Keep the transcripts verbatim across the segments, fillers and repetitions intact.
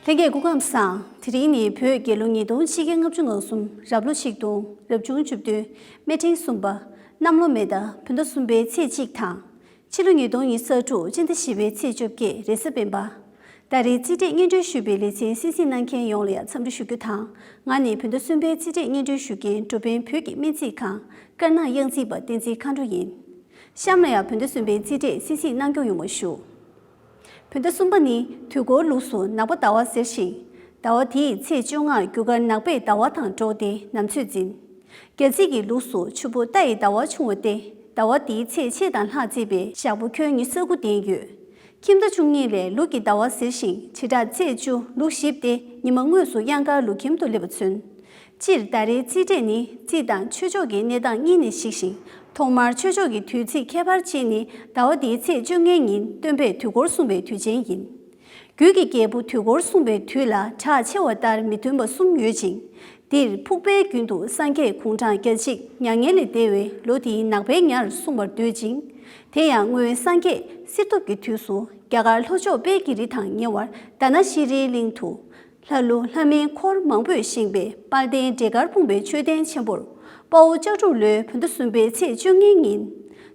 ལྷན་རྒྱས་སྐུ་ཁམས་བཟང་། དེ་རིང་ནི་བོད་རྒྱལ་ལོ་ཉིས་སྟོང་ཆིག་བརྒྱ་ལྔ་བཅུ་ང་གསུམ། རབ་ལོ་ཆིག་སྟོང་། རབ་བྱུང་བཅུ་བདུན། སྨེ་ཕྲེང་གསུམ་པ། གནམ་ལོ་མེ་ཟླ། བོད་ཟླ་གསུམ་པའི་ཚེས་གཅིག་དང་། ཕྱི་ལོ་ཉིས་སྟོང་ཉི་ཤུ་རྩ་དྲུག་སྤྱི་ཟླ་བཞི་པའི་ཚེས་བཅོ་བརྒྱད་རེས་གཟའ་སྤེན་པ། ད་རེས་རྩིས་འབྲས་སྙན་སྒྲོན་ཞུས་པའི་ལེ་ཚན་གསན་གཟིགས་གནང་མཁན་ཡོངས་ལ་ཡང་འཚམས་འདྲི་ཞུ་རྒྱུ་དང་། ང་ནི་བོད་ཟླ་གསུམ་པའི་རྩིས་འབྲས་སྙན་སྒྲོན་ཞུ་མཁན་འགྲོ་ཕན་བོད་ཀྱི་སྨན་རྩིས་ཁང་། དཀར་ནག་གཡང་རྩིས་པ་བསྟན་འཛིན་མཁའ་འགྲོ་ཡིན། གཤམ་ལ་ཡང་བོད་ཟླ་གསུམ་པའི་རྩིས་འབྲས་གསན་གཟིགས་གནང་སྐྱོང་ཡོང་བ་ཞུ། བོད་ཟླ་གསུམ་པ་ནི་དུས་འཁོར་ལུགས་སུ་ནག་པོ་ཟླ་བ་ཟེར་ཞིང་། ཟླ་བ་དེའི་ཚེས་བཅོ་ལྔར་རྒྱུ་སྐར་ནག་པོས་ཟླ་བ་དང་འགྲོགས་ཏེ་ནམ་ཚོད་འཛིན། རྒྱ་རྩིས་ཀྱི་ལུགས་སུ་ཆུ་བོ་རྟ་ཡི་ཟླ་བ་ཆུང་བ་སྟེ། ཟླ་བ་དེའི་ཚེས་ཕྱེད་དང་ལྷག་བརྩིས་པའི་ཞག་པོ་ཁྱོན་ཉི་ཤུ་རྩ་དགུ་ལྡན་ཡོད། ཁྱིམ་ཟླ་བཅུ་གཉིས་ལས་ལུག་གི་ཟླ་བ་ཟེར་ཞིང་བྱེ་བྲག་ཚེས་བཅུ་ལུག་བཞི་སྟེ། ཉི་མ་དངོས་སུ་གཡང་དཀར་ལུག་ཁྱིམ་དུ་སླེབས་པ་མཚོན། སྤྱིར་ད་རེས་རྩིས་འབྲས་ནི་རྩིས་དང་ཆོས་ཕྱོགས་ཀྱི་གནས་སྟངས་གཉིས་ནས་གཞིགས་ཤིང་། ཐོག་མར་ཆོས་ཕྱོགས་ཀྱི་དུས་ཚིགས་ཁྱད་པར་ཅན་ནི་ཟླ་བ་འདིའི་ཚེས་བཅོ་ལྔའི་ཉིན་སྟོན་པས་དུས་འཁོར་གསུངས་པའི་དུས་ཆེན་ཡིན། རྒྱུད་ཀྱི་རྒྱལ་པོ་དུས་འཁོར་གསུངས་པའི་དུས་ལ་གྲགས་ཆེ་བ་ལྟར་མི་མཐུན་པ་གསུམ་ཡོད་ཅིང་། འདིར་ཕུག་པའི་རྒྱུན་དུ་སངས་རྒྱས་གུང་གྲངས་བརྒྱ་གཅིག་མྱ་ངན་ལས་འདས་པའི་ལོ་དེའི་ནག་པའི་ཉར་གསུངས་པར་འདོད་ཅིང་། དེ་ཡང་སྔོན་སངས་རྒྱས་གསེར་ཐུབ་ཀྱི་དུས་སུ་རྒྱ་གར་ལྷོ་ཕྱོགས་དཔལ་གྱི་རི་དང་ཉེ་བར་དྷ་ན་ཤྲཱི་གླིང་དུ། ལྷ་ཀླུ་ལྷ་མིའི་འཁོར་མང་པོས་བཞེངས་པའི་དཔལ་ལྡན་འབྲས་དཀར་སྤུངས་པའི་མཆོད་རྟེན་ཆེན་པོར། དཔའ་བོ་ལྕགས་འབྲུག་ལོའི་བོད་ཟླ་གསུམ་པའི་ཚེས་བཅོ་ལྔའི་ཉིན།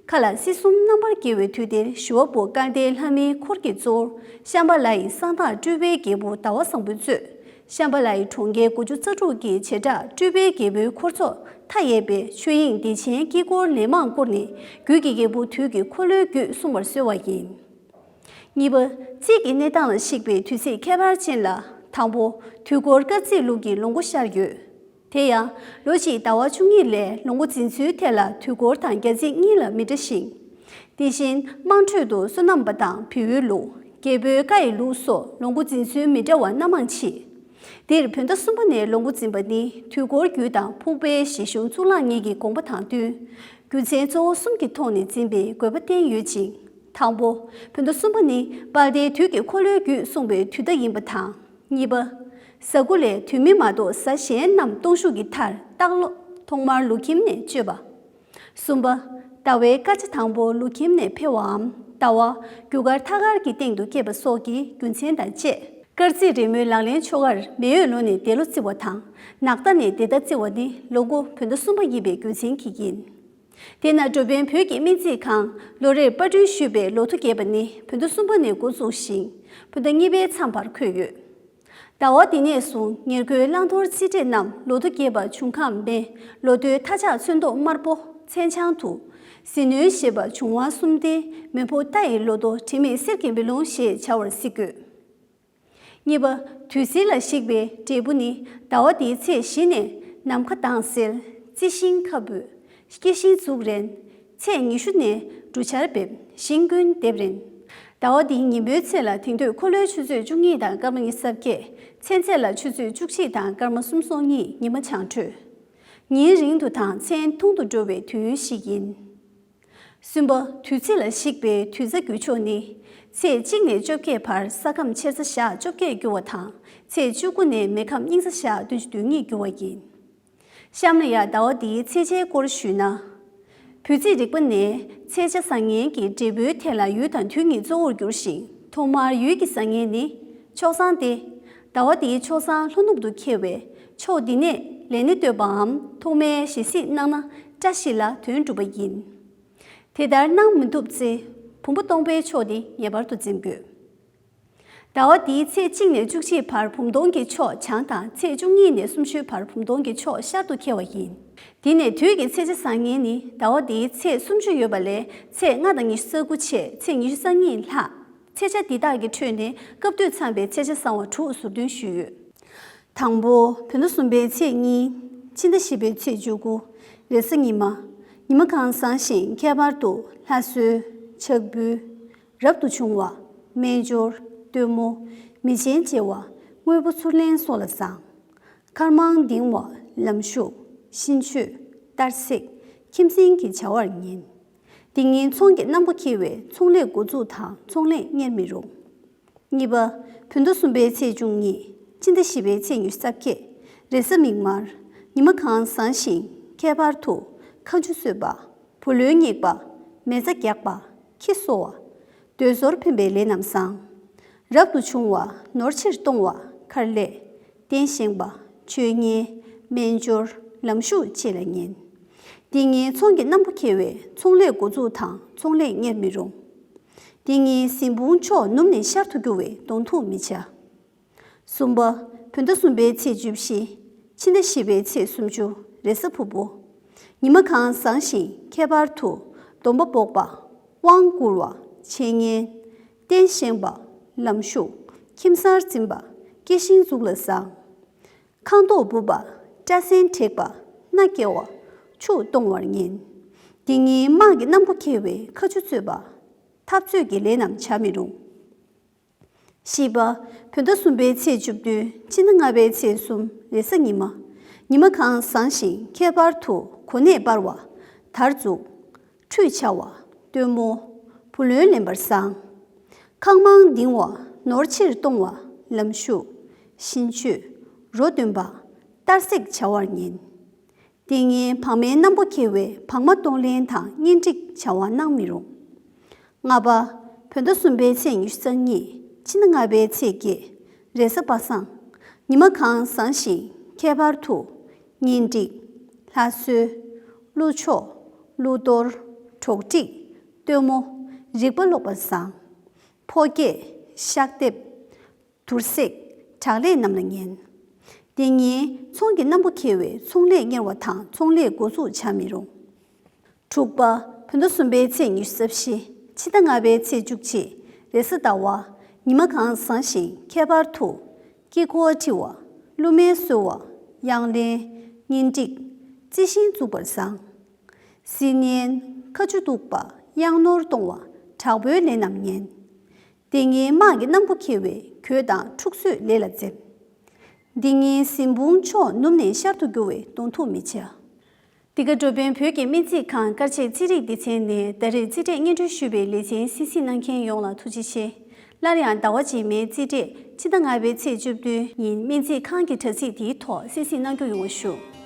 མཁའ་ལ་སྲིད་གསུམ་རྣམ་པར་རྒྱལ་བའི་དུས་འདིར་ཞུ་བ་པོ་སྐལ་ལྡན་ལྷ་མིའི་འཁོར་གྱི་གཙོ་བོར་ཤམྦྷ་ལ་ཡི་གསང་བདག་སྤྲུལ་པའི་རྒྱལ་པོ་ཟླ་བ་བཟང་པོས་གཙོས། ཤམྦྷ་ལ་ཡི་གྲོང་ཁྱེར་དགུ་བཅུ་རྩ་དྲུག་གི་བྱེ་བྲག་སྤྲུལ་པའི་རྒྱལ་པོའི་འཁོར་ཚོགས་མཐའ་ཡས་པའི་ཆོས་དབྱིངས་བདེ་ཆེན་དཀྱིལ་འཁོར་ལན་མང་བསྐོར་ནས། རྒྱུད་ཀྱི་རྒྱལ་པོ་དུས་ཀྱི་འཁོར་ལོའི་རྒྱུད་གསུངས་པར་གསོལ་བ་ཡིན། གཉིས་པ། རྩིས་ཀྱི་གནས་སྟངས་ལ་གཞིགས་པའི་དུས་ཚིགས་ཁྱད་པར་ཅན་ལ། དང་པོ། དུས་འཁོར་སྐར་རྩིས་ལུགས་ཀྱི་ལོ་ངོ་ཤར་ཡོད། དེ་ཡང་། ལོ་གཅིག་ཟླ་བ་བཅུ་གཉིས་ལས་ལོ་ངོ་འཛིན་ཚུལ་ཐད་ལ་དུས་འཁོར་དང་རྒྱ་རྩིས་གཉིས་ལ་མི་འདྲ་ཞིང་། དེ་བཞིན་དམངས་ཁྲོད་དུ་སོ་ནམ་པ་དང་བེའུའི་ལུགས། རྒྱལ་པོའི་བཀའ་ཡི་ལུགས་སོགས་ལོ་ངོ་འཛིན་ཚུལ་མི་འདྲ་བ་སྣ་མང་མཆིས། འདིར་བོད་ཟླ་གསུམ་པ་ནས་ལོ་ངོ་འཛིན་པ་ནི་དུས་འཁོར་རྒྱུད་དང་ཕུག་པའི་གཞི་གཞུང་གཙུག་ལག་གཉིས་ཀྱི་དགོངས་པ་དང་བསྟུན། རྒྱུ་མཚན་གཙོ་བོ་གསུམ་གྱི་ཐོག་ནས་འཛིན་པའི་དགོས་པ་བསྟན་ཡོད་ཅིང་། དང་པོ། བོད་ཟླ་གསུམ་པ་ནི་དཔལ་ལྡན་དུས་ཀྱི་འཁོར་ལོའི་རྒྱུད་གསུངས་པའི་དུས་ཟླ་ཡིན་པ་དང་། གཉིས་པ། གཟའ་དགུ་ལས་དུས་མིན་མ་གཏོགས་གཟའ་གཞན་རྣམས་སྟོང་ཤུགས་ཀྱི་མཐར་རྟག་ལོ་ཐོག་མར་ལུག་ཁྱིམ་ནས་གཅོད་པ། གསུམ་པ། ཟླ་བའི་སྐར་ཆ་དང་པོ་ལུག་ཁྱིམ་ནས་འཕེལ་བའམ་ཟླ་བ་རྒྱུ་སྐར་མཐའ་སྐར་གྱི་སྟེང་དུ་སྐྱེས་པ་སོགས་ཀྱི་རྒྱུ་མཚན་དང་བཅས། སྐར་རྩིས་རེས་མོས་ལག་ལེན་ཆོ་གར་མེ་ཡོས་ལོ་ནས་འདས་ལོ་བརྩི་བ་དང་། ནག་ཟླ་ནས་བདེ་ཟླ་བརྩི་བ་ནི་ལོ་འགོ་བོད་ཟླ་གསུམ་པ་ཡིན་པའི་རྒྱུ་མཚན་གྱིས་ཡིན། དེས་ན་འགྲོ་ཕན་བོད་ཀྱི་སྨན་རྩིས་ཁང་ལོ་རེར་པར་སྐྲུན་ཞུས་པའི་ལོ་ཐོ་རྒྱས་པ་ནི་བོད་ཟླ་གསུམ་པ་ནས་འགོ་བཙུགས་ཤིང་བོད་ཟླ་གཉིས་པའི་མཚམས་བར་འཁོད་ཡོད། ཟླ་བ་འདི་ནས་བཟུང་ཉེར་མཁོའི་བླང་དོར་རྩིས་འབྲས་རྣམས་ལོ་ཐོ་རྒྱས་པ་བྱུང་ཁམས་མེ་ལོ་ཐོའི་མཐའ་ཆགས་ཚོན་མདོག་དམར་པོ་མཚན་བྱང་དུ། ཟིལ་གནོན་ཞེས་པ་འབྱུང་བ་གསུམ་སྟེ་མེ་ཕོ་རྟ་ཡི་ལོ་ཐོ་དྲི་མེད་གསེར་གྱི་མེ་ལོང་ཞེས་བྱ་བར་བརྩི་དགོས། གཉིས་པ། དུས་ཟིལ་ལ་གཞིགས་པའི་འབྲས་བུ་ནི་ཟླ་བ་འདིའི་ཚེས་བཞི་ནས་ནམ་མཁའ་དྭངས་གསལ། རྩི་ཤིང་ཁ་འབུས། སྐྱེ་ཤིང་འཛུགས་རན། ཚེས་ཉི་ཤུ་ནས་འབྲུ་ཆར་འབེབས། ཤིང་ཀུན་འདེབས་རན། ཟླ་བ་འདིའི་ཉིན་མོའི་ཚད་ལ་དེང་དུས་འཁོར་ལོའི་ཆུ་ཚོད་བཅུ་གཉིས་དང་སྐར་མ་ཉི་ཤུ་རྩ་བརྒྱད། མཚན་ཚད་ལ་ཆུ་ཚོད་བཅུ་གཅིག་དང་སྐར་མ་སུམ་ཅུ་སོ་གཉིས་ཉི་མ་བྱང་འཕྲོད། ཉིན་རིང་དུ་དང་མཚན་ཐུང་དུ་འགྲོ་བའི་དུས་ཡུན་ཞིག་ཡིན། གསུམ་པ། དུས་ཚིགས་ལ་གཞིགས་པའི་དུས་ཚ་རྒྱུ་ཕྱོགས་ནི། ཚེས་གཅིག་ནས་བཅོ་བརྒྱད་བར་ས་ཁམས་ཆེར་ཚ་ཞག་བཅོ་བརྒྱད་རྒྱུ་བ་དང་། ཚེས་བཅུ་དགུ་ནས་མེ་ཁམས་སྙིང་ཚ་ཞག་བདུན་ཅུ་དོན་གཉིས་རྒྱུ་བ་ཡིན། གཤམ་ལ་ཡང་ཟླ་བ་འདིའི་ཚེས་ཆའི་སྐོར་ཞུས་ན། བོད་རྩིས་རིག་པ་ནས་ཚེས་ཆ་བཟང་ངན་གྱི་འབྲས་བུའི་ཐད་ལ་ཡུལ་དང་དུས་གཉིས་གཙོ་བོར་གྱུར་ཞིང་། ཐོག་མར་ཡུལ་གྱི་བཟང་ངན་ནི་ཕྱོགས་བཟང་སྟེ། ཟླ་བ་འདིའི་ཕྱོགས་བཟང་ལྷོ་ནུབ་ཏུ་འཁེལ་བས་ཕྱོགས་འདི་ནས་ལས་སྣེ་གཏོད་པའམ་ཐོག་མའི་ཞལ་གཟིགས་གནང་ན་བཀྲ་ཤིས་ལ་དོན་འགྲུབ་པ་ཡིན། དེ་ལྟར་གནང་མི་ཐུབ་ཚེ་བུམ་པ་སྟོང་པའི་ཕྱོགས་འདི་ངེས་པར་དུ་འཛེམ་དགོས། ཟླ་བ་འདིའི་ཚེས་གཅིག་ནས་བཅུ་གཅིག་བར་བུམ་སྟོང་གི་ཕྱོགས་བྱང་དང་ཚེས་བཅུ་གཉིས་ནས་སུམ་ཅུའི་བར་བུམ་སྟོང་གི་ཕྱོགས་ཤར་དུ་འཁེལ་བ་ཡིན། དེ་ནས་དུས་ཀྱི་ཚེས་ཆ་བཟང་ངན་ནི་ཟླ་བ་འདིའི་ཚེས་སུམ་ཅུ་ཡོད་པ་ལས་ཚེས་ལྔ་དང་ཉི་ཤུ་རྩ་དགུ་ཆད་ཚེས་ཉི་ཤུ་རྩ་གཉིས་ལྷག། ཚེས་ཆ་འདི་དག་གི་ཁྲོད་ནས་སྐབས་དུས་འཚམ་པའི་ཚེས་ཆ་བཟང་བ་དྲུག་ཟུར་འདོན་ཞུས་ཡོད། དང་པོ། བོད་ཟླ་གསུམ་པའི་ཚེས་གཉིས། ཕྱི་ཟླ་བཞི་པའི་ཚེས་བཅུ་དགུ། རེས་གཟའ་ཉི་མ། ཉི་མ་གང་བཟང་ཞིང་ཁྱད་པར་དུ་ལྷ་གསོལ། ཕྱག་འབུལ། རབ་ཏུ་བྱུང་བ། སྨན་སྦྱོར། སྟོན་མོ། མི་ཆེན་བརྗེ་བ། དངོས་པོ་ཚུར་ལེན་སོགས་ལ་བཟང་། མཁར་མང་ལྡིང་བ། ལམ་ཞུགས། གཤིན་ཆོས། གཏར་སྲེག། ཁྱིམ་སྲིང་གི་བྱ་བར་ཉན། འདི་ཉིན་ཚོང་གི་གནམ་སྒོ་འཁེལ་བས་ཚོང་ལས་འགོ་འཛུགས་དང་ཚོང་ལས་གཉེར་མི་རུང་། གཉིས་པ། བོད་ཟླ་གསུམ་པའི་ཚེས་བཅུ་གཉིས། སྤྱི་ཟླ་བཞི་པའི་ཚེས་ཉི་ཤུ་རྩ་བརྒྱད། རེས་གཟའ་མིག་དམར། ཉི་མ་གང་བཟང་ཞིང་ཁྱད་པར་དུ་ཁ་མཆུ་གསོད་པ། བུ་ལོན་བསྙེགས་པ། མེ་བཙའ་རྒྱག་པ། ཁྱི་གསོ་བ། དུད་སོལ་འཕེན་པའི་ལས་རྣམས་བཟང་། རབ་ཏུ་བྱུང་བ། ནོར་ཕྱིར་གཏོང་བ། མཁར་ལས། རྟེན་བཞེངས་པ། མཆོད་བརྙན། སྨན་སྦྱོར། ལམ་ཞུགས་བཅས་ལ་ཉན། འདི་ཉིན་ཚོང་གི་གནམ་པོ་འཁེལ་བས་ཚོང་ལས་འགོ་འཛུགས་དང་ཚོང་ལས་གཉེར་མི་རུང་། འདི་ཉིན་གཟིམ་དཔུང་མཆོག་ནུབ་ནས་ཤར་དུ་རྒྱུ་བས་གདོང་ཐུག་མི་བྱ། གསུམ་པ། བོད་ཟླ་གསུམ་པའི་ཚེས་བཅུ་བཞི། ཕྱི་ཟླ་བཞི་པའི་ཚེས་སུམ་ཅུ། རེས་གཟའ་ཕུར་བུ། ཉི་མ་གང་བཟང་ཞིང་ཁྱད་པར་དུ། སྡོམ་པ་འབོགས་པ། དབང་བསྐུར་བ། འཆད་ཉན། རྟེན་བཞེངས་པ། ལམ་ཞུགས། ཁྱིམ་གསར་འཛིན་པ། སྐྱེ་ཤིང་འཛུགས་ལ་བཟང་། ཁང་ཐོག་སྦུབ་པ། སྐྲ་སེན་བྲེག་པ། སྣ་སྐྱེ་བ། ཕྱུགས་གཏོང་བར་ཉན། འདི་ཉིན་དམག་གི་གནམ་པོ་འཁེལ་བས་མཁའ་མཆུ་རྩོད་པ། འཐབ་རྩོད་ཀྱི་ལས་རྣམས་བྱ་མི་རུང་། བཞི་པ། བོད་ཟླ་གསུམ་པའི་ཚེས་བཅུ་བདུན། ཕྱི་ཟླ་ལྔ་པའི་ཚེས་གསུམ། རེས་གཟའ་ཉི་མ། ཉི་མ་གང་བཟང་ཞིང་ཁྱད་པར་དུ་གོ་གནས་སྤར་བ། དར་འཛུགས། ཁྲུས་བྱ་བ། སྟོན་མོ། བུ་ལོན་ལེན་པར་བཟང་། ཁང་མང་འདིང་བ། ནོར་ཕྱིར་གཏོང་བ། ལམ་ཞུགས། གཤིན་གཅོད། རོ་འདོན་པ། གཏར་སྲེག་བྱ་བར་ཉན། འདི་ཉིན་བག་མའི་གནམ་པོ་འཁེལ་བས་བག་མ་གཏོང་ལེན་དང་གཉེན་སྒྲིག་བྱ་བ་གནང་མི་རུང་། ལྔ་པ། བོད་ཟླ་གསུམ་པའི་ཚེས་ཉི་ཤུ་རྩ་གཉིས། ཕྱི་ཟླ་ལྔ་པའི་ཚེས་བརྒྱད། རེས་གཟའ་པ་སངས། ཉི་མ་གང་བཟང་ཞིང་ཁྱད་པར་དུ། གཉེན་སྒྲིག། ལྷ་གསོལ། ཀླུ་མཆོག། ཀླུ་གཏོར། གྲོགས་སྒྲིག། སྟོན་མོ། རིག་པ་ཀློག་པར་བཟང་། ཕོ་སྐྱེས། གཤགས་འདེབས། དུར་སྲེག། དྲག་ལས་རྣམས་ལ་ཉན། འདི་ཉིན་ཚོང་གི་གནམ་པོ་འཁེལ་བས་ཚོང་ལས་གཉེར་བ་དང་ཚོང་ལས་འགོ་འཛུགས་བྱ་མི་རུང་། དྲུག་པ། བོད་ཟླ་གསུམ་པའི་ཚེས་ཉི་ཤུ་རྩ་བཞི། ཕྱི་ཟླ་ལྔ་པའི་ཚེས་བཅུ་གཅིག། རེས་གཟའ་ཟླ་བ། ཉི་མ་གང་བཟང་ཞིང་ཁྱད་པར་དུ། དཀྱིལ་འཁོར་འཁྲི་བ། ཀླུ་སྨན་གསོལ་བ། གཡང་ལེན། གཉེན་སྒྲིག། རྩི་ཤིང་བཙུགས་པར་བཟང་། སྲི་གཉན། མཁའ་མཆུ་གཏུགས་པ། གཡང་ནོར་གཏོང་བ། དྲག་པོའི་ལས་རྣམས་ཉན། འདི་ཉིན་དམག་གི་གནམ་པོ་འཁེལ་བས་གོས་དང་འཁྲུག་གསོད་ལས་ལ་འཛེམ། འདི་ཉིན་གཟིམ་དཔུང་མཆོག་ནུབ་ནས་ཤར་དུ་རྒྱུ་བས་གདོང་ཐུག་མི་བྱ། འདི་ག་འགྲོ་ཕན་བོད་ཀྱི་སྨན་རྩིས་ཁང་དཀར་ཆག་རྩིས་རིག་སྡེ་ཚན་ནས་ཟླ་རེར་རྩིས་འབྲས་སྙན་སྒྲོན་ཞུ་བའི་ལེ་ཚན་གསན་གཟིགས་གནང་མཁན་ཡོངས་ལ་ཐུགས་རྗེ་ཆེ། སླར་ཡང་ཟླ་བ་རྗེས་མའི་རྩིས་འབྲས་ཕྱི་ཟླ་ལྔ་པའི་ཚེས་བཅུ་བདུན་ཉིན་སྨན་རྩིས་ཁང་གི་དྲ་ཚིགས་འདིའི་ཐོག་གསན་གཟིགས་གནང་རྒྱུ་ཡོང་བ་ཞུ།